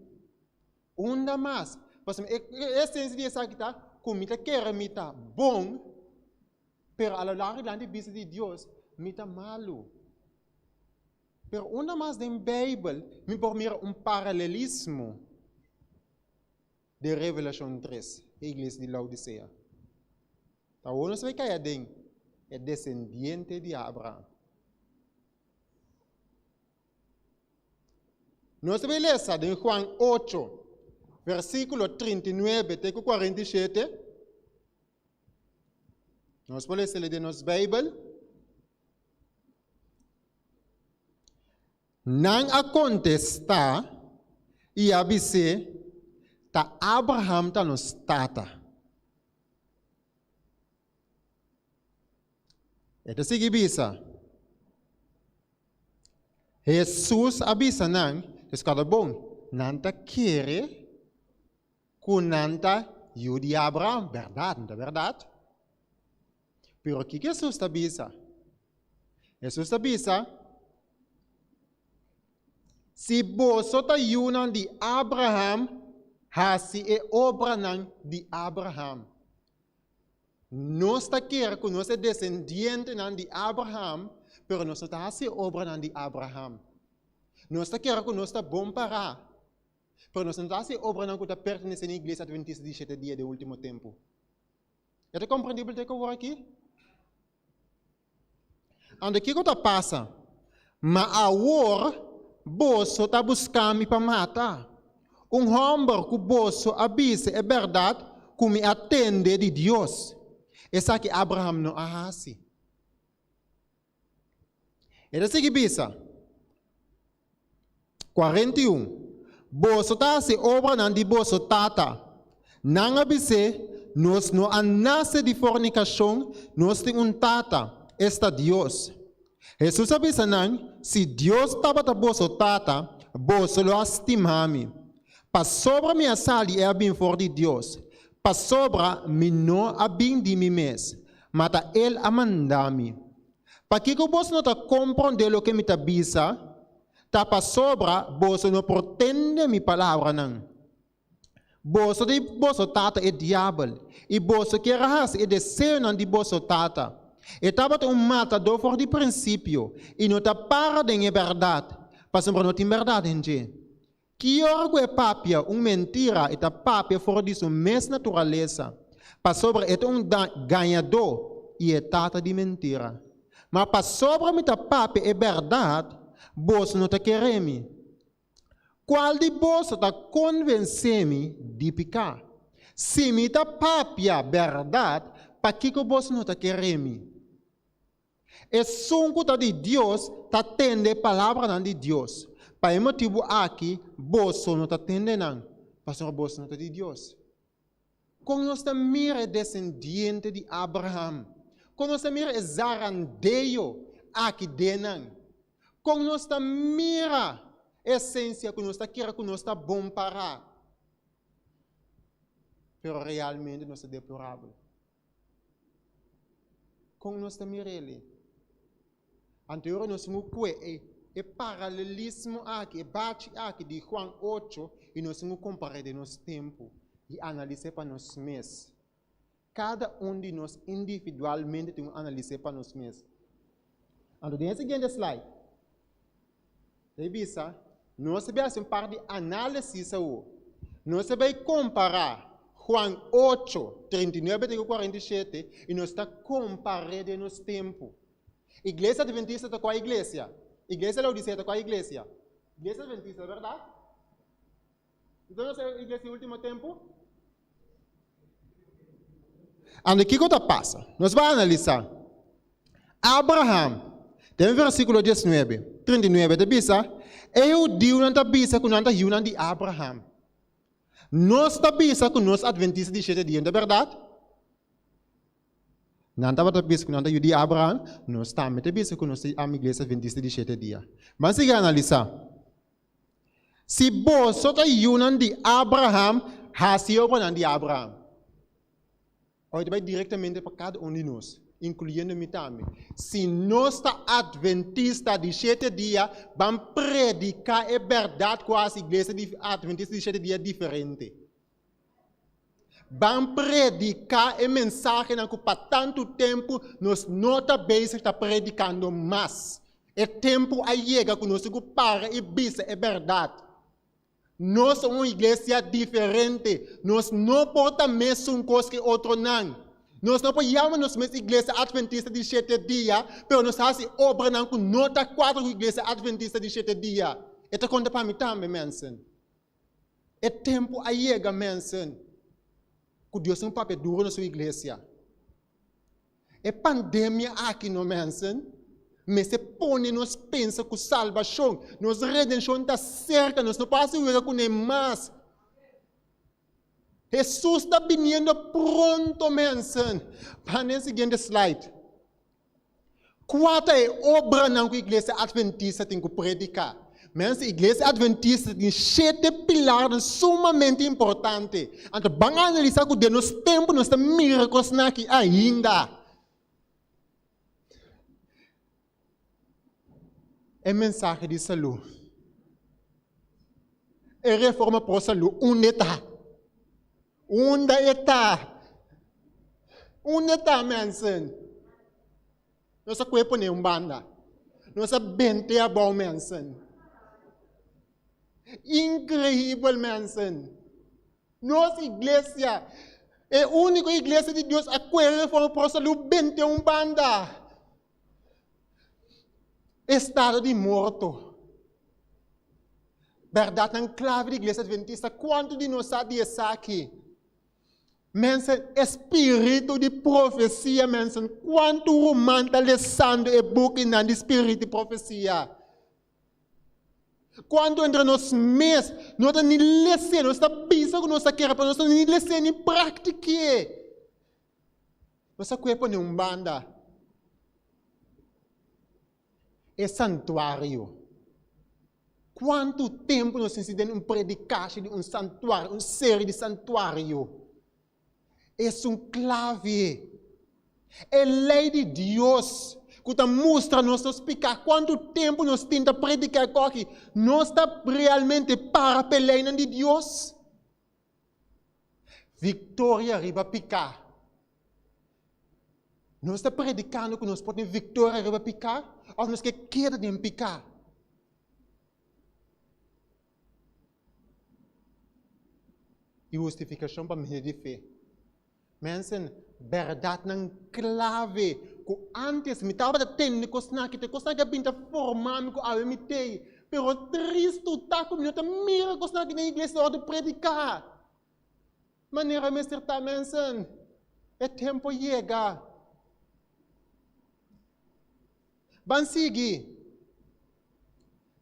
Unda mas? Pasobra e esensia di esaki ta ku mi ta kere mi ta bon, pero a lo largo dilanti bista di Dios mi ta malu. Pero unda mas den Beibel mi por mira un paralelismo den Revelashon 3, e iglesia di Laodisea? Ta awor nos bai kai aden e desendiente di Abraham. Nos ta bai lesa den Juan 8, versíkulo 39 te ku 47. Nos por lesa den nos Beibel. Nan a kontestá i a bis'é, Ta Abraham ta nos tata. E ta sigui bisa, Hesus a bisa nan, Escucha bon, nan ta kere ku nan ta yu di Abraham. Bèrdat, no ta bèrdat? Pero kiko Hesus ta bisa? Hesus ta bisa, Si boso ta yunan di Abraham, hasi e obranan di Abraham. Nos ta kere ku nos e desendientenan di Abraham, pero nos no ta hasi e obranan di Abraham. Nos ta kere ku nos ta bon pará. Pero nos no ta hasi e obranan ku ta pertenesé na Iglesia Adventista di Shete Dia den Último Tempu. E ta komprendibel te ku awor aki? Anto kiko ta pasa? Ma awor boso ta buska mi pa mata, un hòmber ku boso a bisa e bèrdat ku mi a tende di Dios. Esaki Abraham no a hasi. E ta sigui bisa, 41, Boso ta hasi obranan di boso tata. Nan a bis'é, Nos no a nase di fornikashon, nos tin un Tata, esta Dios. Hesus a bisa nan, Si Dios tabata boso Tata, boso lo a stima mi, pasobra mi a sali i a bin for di Dios, pasobra mi no a bin di mi mes, ma ta El a manda mi. Pakiko boso no ta komprondé loke mi ta bisa? Ta pasobra boso no por tende mi palabranan. Boso di boso tata e diabel, i boso kier a hasi e deseonan di boso tata. E tabata un matadó for di prinsipio i no ta para den e bèrdat, pasobra no tin bèrdat den dje. Ki ora ku e papia un mentira e ta papia for di su mes naturalesa, pasobra e ta un gañadó i e tata di mentira. Ma pasobra mi ta papia e bèrdat, boso no ta kere mi. Kual di boso ta konvensé mi di piká? Si mi ta papia bèrdat, pakiko boso no ta kere mi? Esun ku ta di Dios ta tende e palabranan di Dios. Pa e motibu aki boso no ta tende nan, pasobra boso no ta di Dios. Kon nos ta mira e desendiente di Abraham? Kon nos ta mira e zarandeo aki den nan? Kon nos ta mira e esensia ku nos ta kere ku nos ta bon pará, pero realmente nos ta deplorabel? Kon nos ta mira eli? Anto ora nos mu kue e e paralelismo aki, e bachi aki di Juan ocho i nos mu kompar'é den nos tempu i analis'é pa nos mes. Kada un di nos individualmente tin ku analis'é pa nos mes. Anto den e siguiente slide, ta e bisa, nos ta bai hasi un par di análisis awor. Nos ta bai kompará Juan ocho, 39 te ku 47 i nos ta kompar'é den nos tempu. Iglesia Adventista ta kua iglesia? Iglesia Laodicea ta kua iglesia? Iglesia Adventista, bèrdat? Enton nos e iglesia di ultimo tempu? Anto kiko ta pasa? Nos bai analisá. Abraham, den versíkulo diesnuebe, 39 ta bisa, e hudiunan ta bisa ku nan ta yunan di Abraham. Nos ta bisa ku nos adventista di shete dia, no ta bèrdat? Nan tabata bisa ku nan ta yu di Abraham, nos tambe ta bisa ku nos ta ami Iglesia Adventista di Shete Dia. Ban sigui analisá. Si boso ta yunan di Abraham, hasi obranan di Abraham. Ora ta bai direktamente pa kada un di nos, inkluyendo mi tambe. Si nos ta Adventista di Shete Dia, ban prediká e bèrdat ku hasi Iglesia di Adventista di Shete Dia diferente. Ban prediká e mensahenan ku pa tantu tempu nos no ta bezig ta predikando mas. E tempu a yega ku nos tin ku para i bisa e bèrdat. Nos ta un iglesia diferente. Nos no por ta mesun kos ku e otronan. Nos no por yama nos mes Iglesia Adventista di Shete Dia, pero nos hasi obranan ku no ta kuadra ku Iglesia Adventista di Shete Dia. E ta konta pa mi tambe, mensen. E tempu a yega, mensen, ku Dios tin un papia duru na su iglesia. E pandemia aki no, mensen, mester pone nos pensa ku salbashon, nos redenshon ta serka, nos no por hasi wega kuné mas. Hesus ta biniendo pronto, mensen. Ban den siguiente slide. Kua ta e obranan ku Iglesia Adventista tin ku prediká? Mens, Iglesia Adventista tin shete pilarnan sumamente importante. Anto ban analisá ku den nos tempu nos ta mira kosnan aki ainda. E mensahe di salú. E reforma pro salú, unda e ta? Unda e ta? Unda e ta, mensen? Nos a kue pone un banda. Nos a bente abou, mensen. Increíbel mensen. Nos iglesia, e único iglesia di Dios a kue reforma pro salú bente un banda. Estado di morto. Bèrdatnan klave di Iglesia Adventista, kuantu di nos sa di esaki? Mensen, e spiritu di profesia, mensen, kuantu ruman ta lesando e bukinan di spiritu di profesia? Kuantu entre nos mes no ta ni les'é, nos ta bisa ku nos ta kere, pero nos no ta ni les'é ni praktik'é. Nos a kue pone un banda e santuario. Kuantu tempu nos sinti den un predikashi di un santuario, un seri di santuario? Esun klave. E lei di Dios ku ta mustra nos nos piká. Kuantu tempu nos tin ta prediká e koki? Nos ta realmente para pa e leinan di Dios? Viktoria riba piká. Nos ta predikando ku nos por tin viktoria riba piká òf nos ke keda den piká? I hustifikashon pa medio di fe. Mensen, bèrdatnan klave ku ántes mi tabata tende kosnan aki, te kosnan aki a bin ta forma mi ku awe mi t'ei. Pero tristu ta ku mi no ta mira kosnan aki den iglesia ora di prediká. Manera mester ta, mensen, e tempu yega. Ban sigui.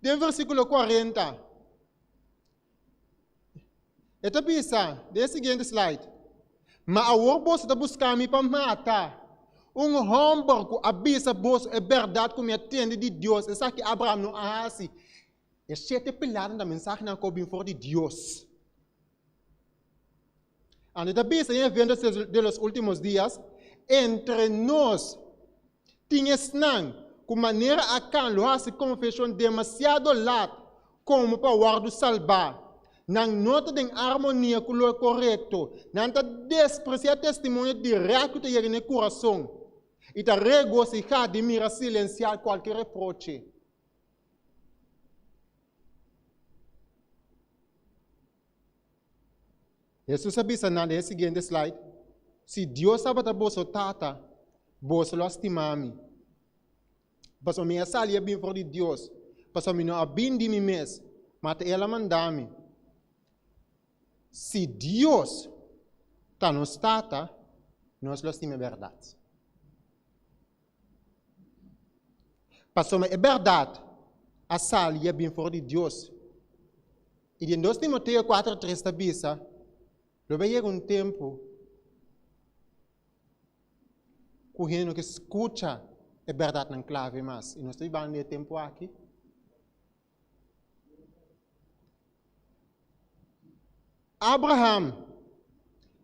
Den versíkulo 40, e ta bisa den e siguiente slide, Ma awor boso ta buska mi pa mata, un hòmber ku a bisa boso e bèrdat ku mi a tende di Dios, esaki Abraham no a hasi. E shete pilarnan ta mensahenan ku a bin for di Dios. Anto ta bisa den eventos de los últimos días, entre nos tin esnan ku manera Akan lo hasi konfeshon demasiado lat komo pa wòrdu salbá. Nan no ta den armonia ku lo korekto, nan ta despresiá testimonio dirèkt ku ta yega na e kurason i ta regosihá di mira silensiá kualke reproche. Hesus a bisa nan den e siguiente slide, Si Dios tabata boso Tata, boso lo a stima mi. Pasobra mi a sali a bin for di Dios, pasobra mi no a bin di mi mes, ma ta El a manda mi. Si Dios ta nos Tata, nos lo stima e bèrdat. Pasobra e bèrdat a sali i a bin for di Dios. I den dos Timoteo 4:3 ta bisa, Lo bai yega un tempu ku hende no ke skucha e bèrdatnan klave mas. I nos ta bibando den e tempu aki. Abraham,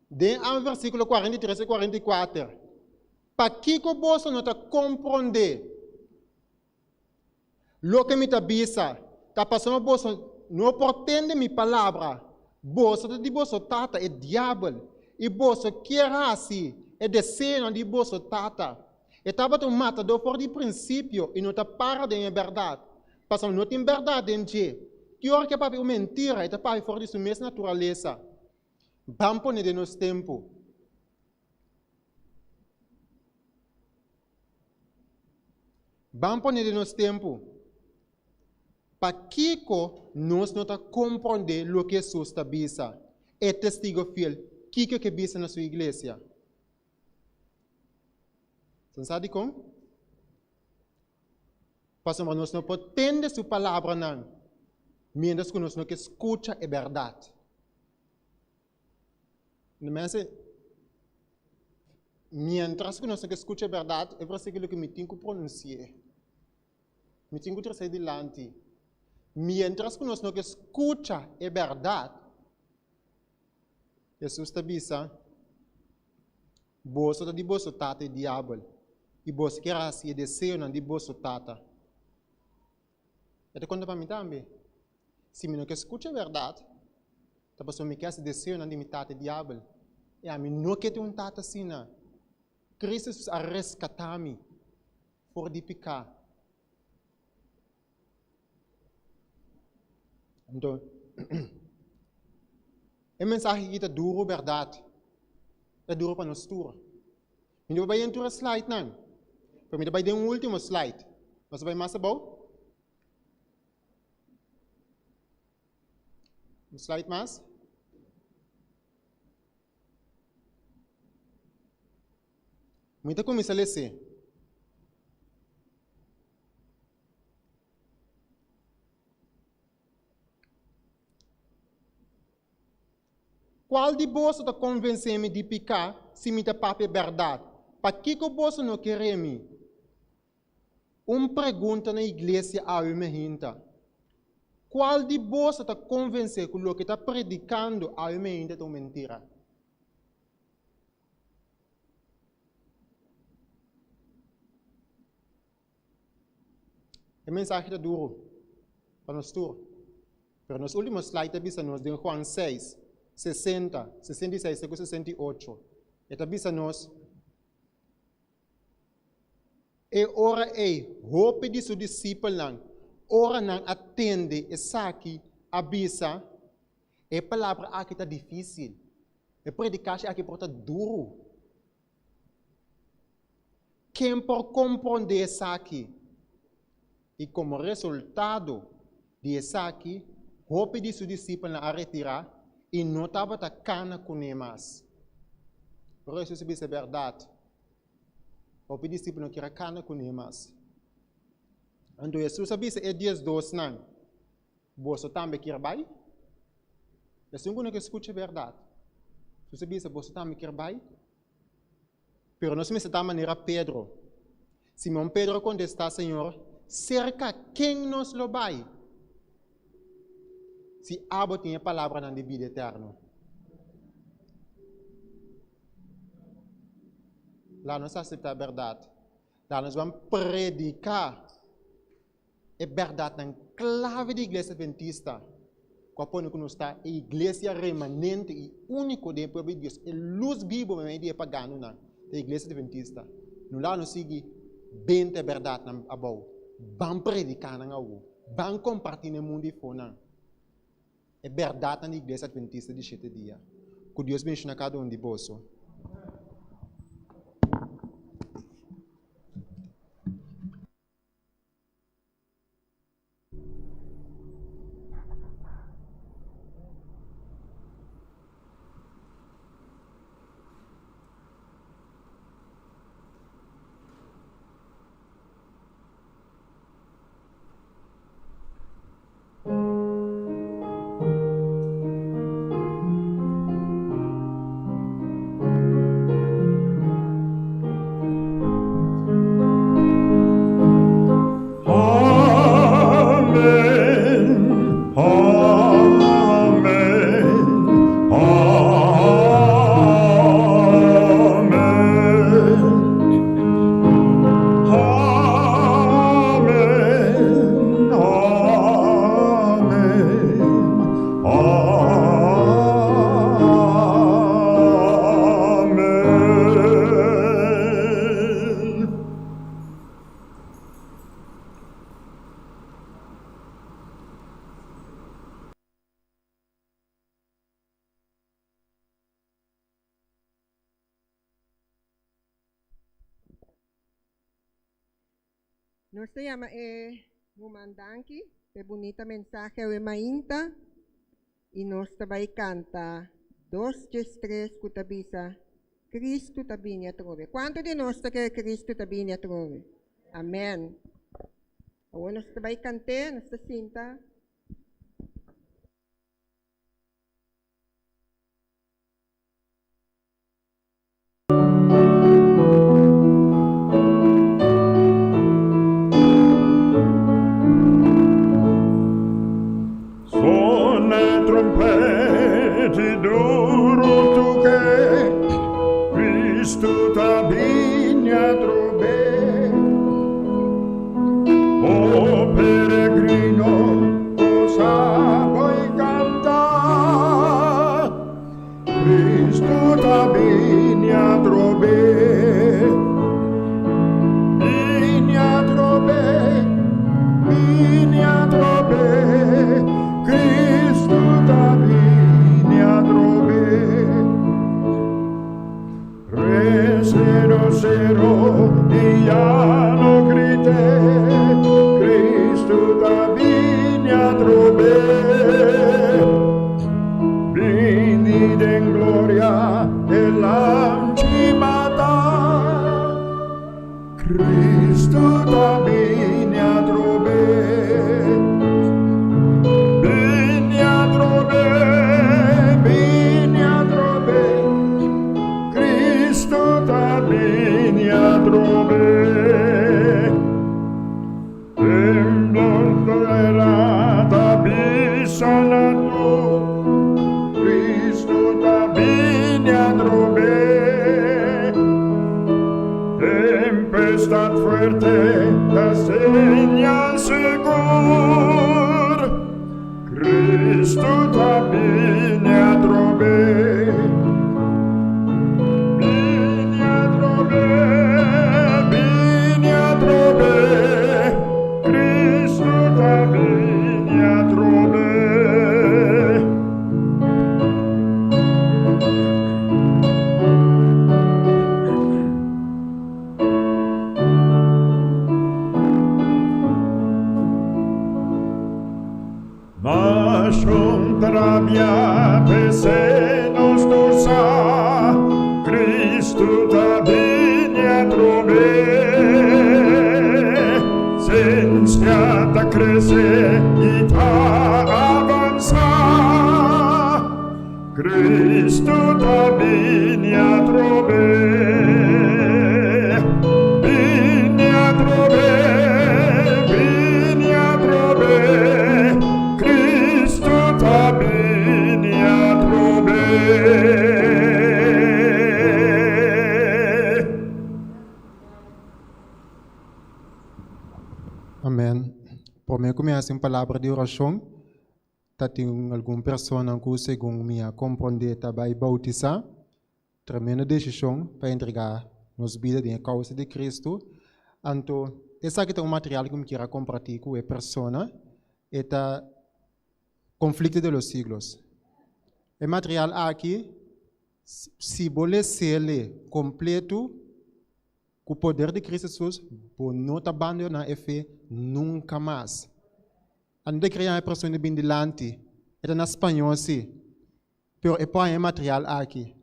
den a versíkulo 43 i 44, Pakiko boso no ta komprondé loke mi ta bisa? Ta pasobra boso no por tende mi palabra. Boso ta di boso tata, e diabel, i boso kier hasi e deseonan di boso tata. E tabata un matadó for di prinsipio i no ta para den e bèrdat, pasobra no tin bèrdat den dje. Ki ora ku e papia un mentira, e ta papia for di su mes naturalesa. Ban pone den nos tempu. Ban pone den nos tempu. Pakiko nos no ta komprondé loke Hesus ta bisa, e testigo fiel, kiko e ke bisa na su iglesia? San sa dikon? Pasobra nos no por tende su palabranan miéntras ku nos no ke skucha e bèrdat. Mensen, miéntras ku nos no ke skucha e bèrdat, e versíkulo ku mi tin ku pronunsi'é, mi tin ku trese dilanti. Miéntras ku nos no ke skucha e bèrdat, Hesus ta bisa, Boso ta di boso tata e diabel, i boso kier hasi e deseonan di boso tata. E ta konta pa mi tambe. Si mi no ke skucha e bèrdat, ta pasobra mi ke hasi deseonan di mi tata e diabel. I ami no ke tin un tata asina. Kristu Hesus a reskatá mi for di piká. Anto, e mensahe aki ta duru bèrdat. Ta duru pa nos tur. Mi no por bai den tur e slidenan, pero mi ta bai den un último slide. Nos ta bai mas abou. Un slide mas. Mi ta kuminsá les'é. Kual di boso ta konvensé mi di piká si mi ta papia bèrdat? Pakiko boso no kere mi? Un pregunta na iglesia awe mehinta, Kual di boso ta konvensé ku loke ta predikando awe mehinta ta un mentira? E mensahe ta duru pa nos tur, pero nos último slide ta bisa nos den Juan 6, 60, 66 te ku 68, e ta bisa nos, E ora ei hopi di su disipelnan, ora nan a tende esaki, a bisa, E palabra aki ta difísil. E predikashi aki por ta duru. Ken por komprondé esaki? I komo resultado di esaki, hopi di su disipelnan a retirá i no tabata kana kuné mas. Ora Hesus a bisa e bèrdat, Hopi disipel no kier a kana kuné mas. Anto Hesus a bisa e diesdosnan, Boso tambe kier bai? Esun ku no ke skucha e bèrdat, Hesus a bisa, Boso tambe kier bai? Pero nos mester ta manera Pedro. Simon Pedro a kontestá, Señor, serka ken nos lo bai? Si abo tin e palabranan di bida eterno. Laat nos aseptá bèrdat. Laat nos ban prediká e bèrdatnan klave di Iglesia Adventista ku a pone ku nos ta e iglesia remanente i úniko den e pueblo di Dios, e lus bibu meimei di e paganonan, ta e Iglesia Adventista. No laat nos sigui benta e bèrdatnan abou. Ban prediká nan awor. Ban kompartí na e mundu ifonan. E bèrdatnan di Iglesia Adventista di Shete Dia. Ku Dios bendishona kada un di boso. Amen, amen, amen. Amen, amen, amen. Nos ta yama e ruman danki p'e bunita mensahe awe mainta i nos ta bai kanta dos djes tres ku ta bisa Kristu ta bini atrobe. Kuantu di nos ta kere Kristu ta bini atrobe? Amen. Awor nos ta bai kant'é, nos ta sinta. Sona trompeti duru tuke, Cristo ta bini atrobe. O peregrino. Nashon ta rabia, p'esei nos tur sa, Cristo ta bini atrobe. Ciencia ta crece y ta avansa, Cristo ta bini atrobe. Bini atrobe, bini atrobe, Cristo ta bini atrobe. Amen. Promé ku mi hasi un palabra di orashon, ta tin algun persona ku segun mi a komprondé ta bai boutisá. Tremendo desishon pa entregá nos bida den e kousa di Kristu. Anto, esaki ta un material ku mi kier a kompartí ku e persona. E ta Conflicto de los Siglos. E material aki, si bo les'é kompletu, Ku poder di Cristo Jesus, bo no ta bandoná e fe nunka mas. A no ta krea e persona di bin dilanti, e ta na spañó si, pero e por haña e material aki.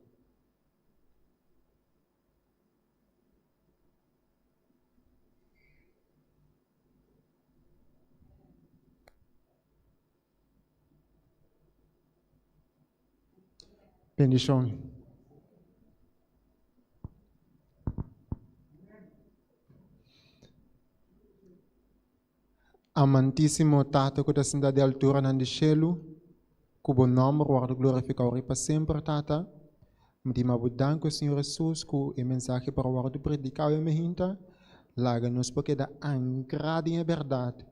Bendishon. Amantísimo Tata ku ta sinta di alturanan di shelu, ku bo nòmber wòrdu glorifiká ora i pa semper, Tata. Mi di ma bo danki, o Señor Hesus, ku e mensahe por a wòrdu prediká awe mehinta. Laga nos por keda ankrá den e bèrdat.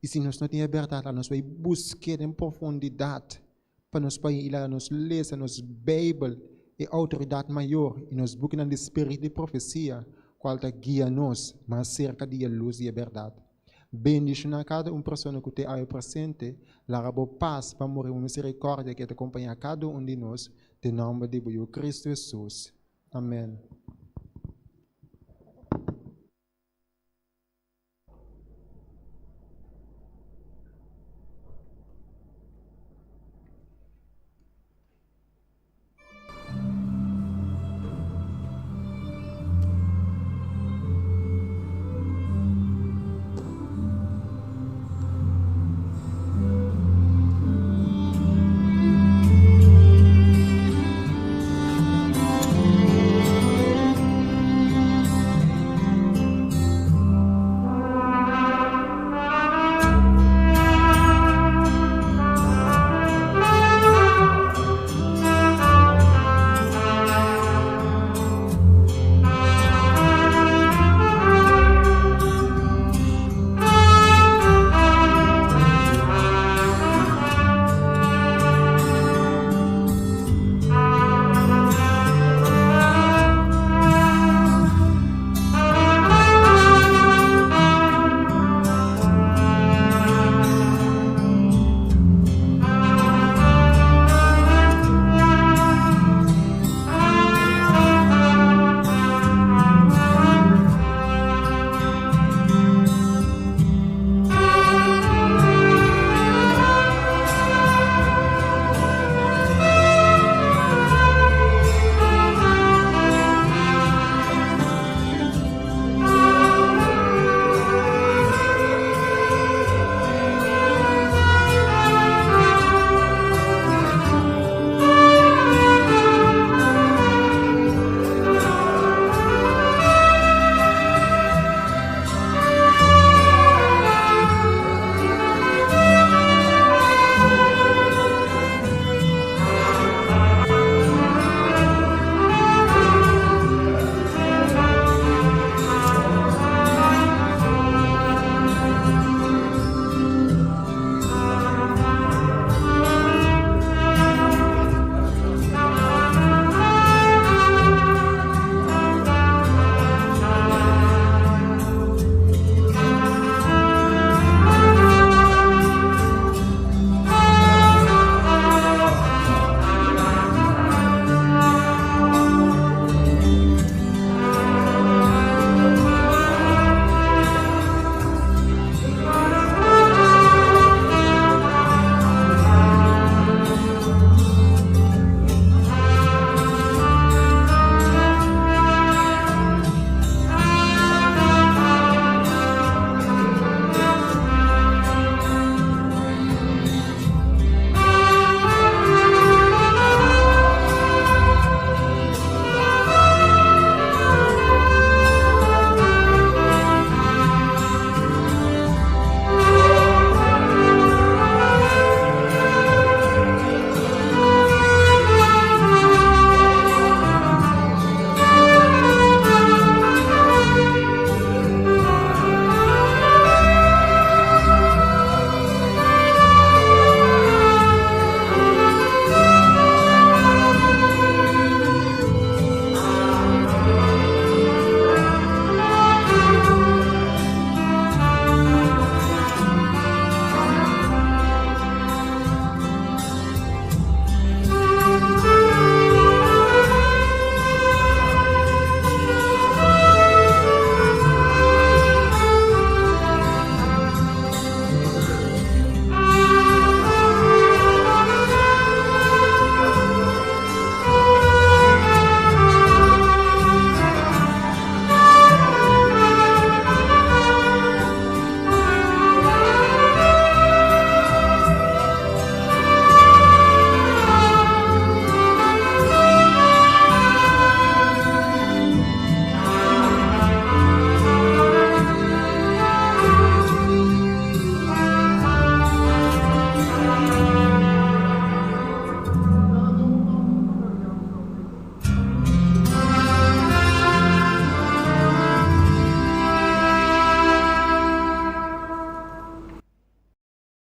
I si nos no tin e bèrdat, laga nos bai busk'é den profundidat pa nos por i laga nos lesa nos Beibel, e outoridat mayor, i nos bukinan di spiritu di profesia, kual ta guia nos mas serka di e lus di e bèrdat. Bendishoná kada un persona ku te awe presente, laga bo pas pa muri bo miserikòrdia ke ta kompañá kada un di nos, den nòmber di bo Yu Kristu Hesus. Amèn.